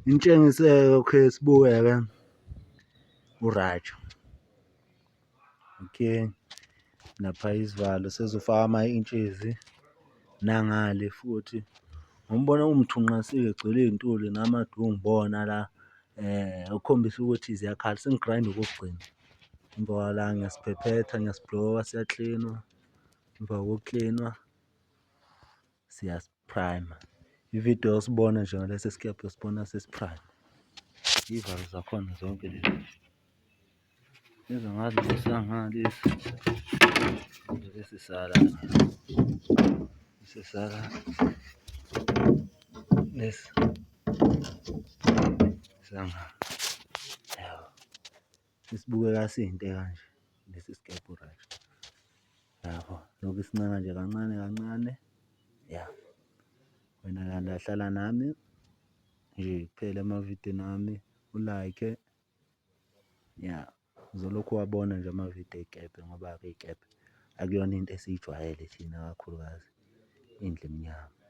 Nitshengise-ke okay sibuke-ke u-right. Okay, napha isivalo sezofaka ama-inches nangale futhi. Ngombona uwumthunqasi-ke egcwele iy'ntuli namadungu ngibona la okukhombisa ukuthi ziyakhala sengigrayinda okokugcina. Emva kwala ngiyasiphephetha, ngiyasibhuloka siyaklinwa, emva kokuklinwa siyasi-primer. Ividiyo yosibona nje ngalesi sikebhe usibona sesi-prime. Iy'valo zakhona zonke lezi. Lezi sangalesi, lesi sala, lesi sala, lesi sanga, yabo. Sesibukeka siyinto ekanje lesi sikebhe right. Yabo, lokhu isincenga nje kancane kancane, ya. Wena landa hlala nami nje kuphela emavidiyweni ami u-like, ya. Uzolokhu uwabona nje amavidiyo ey'kebhe ngoba-ke iy'kebhe akuyona into esiyijwayele thina kakhulukazi indlu emnyama.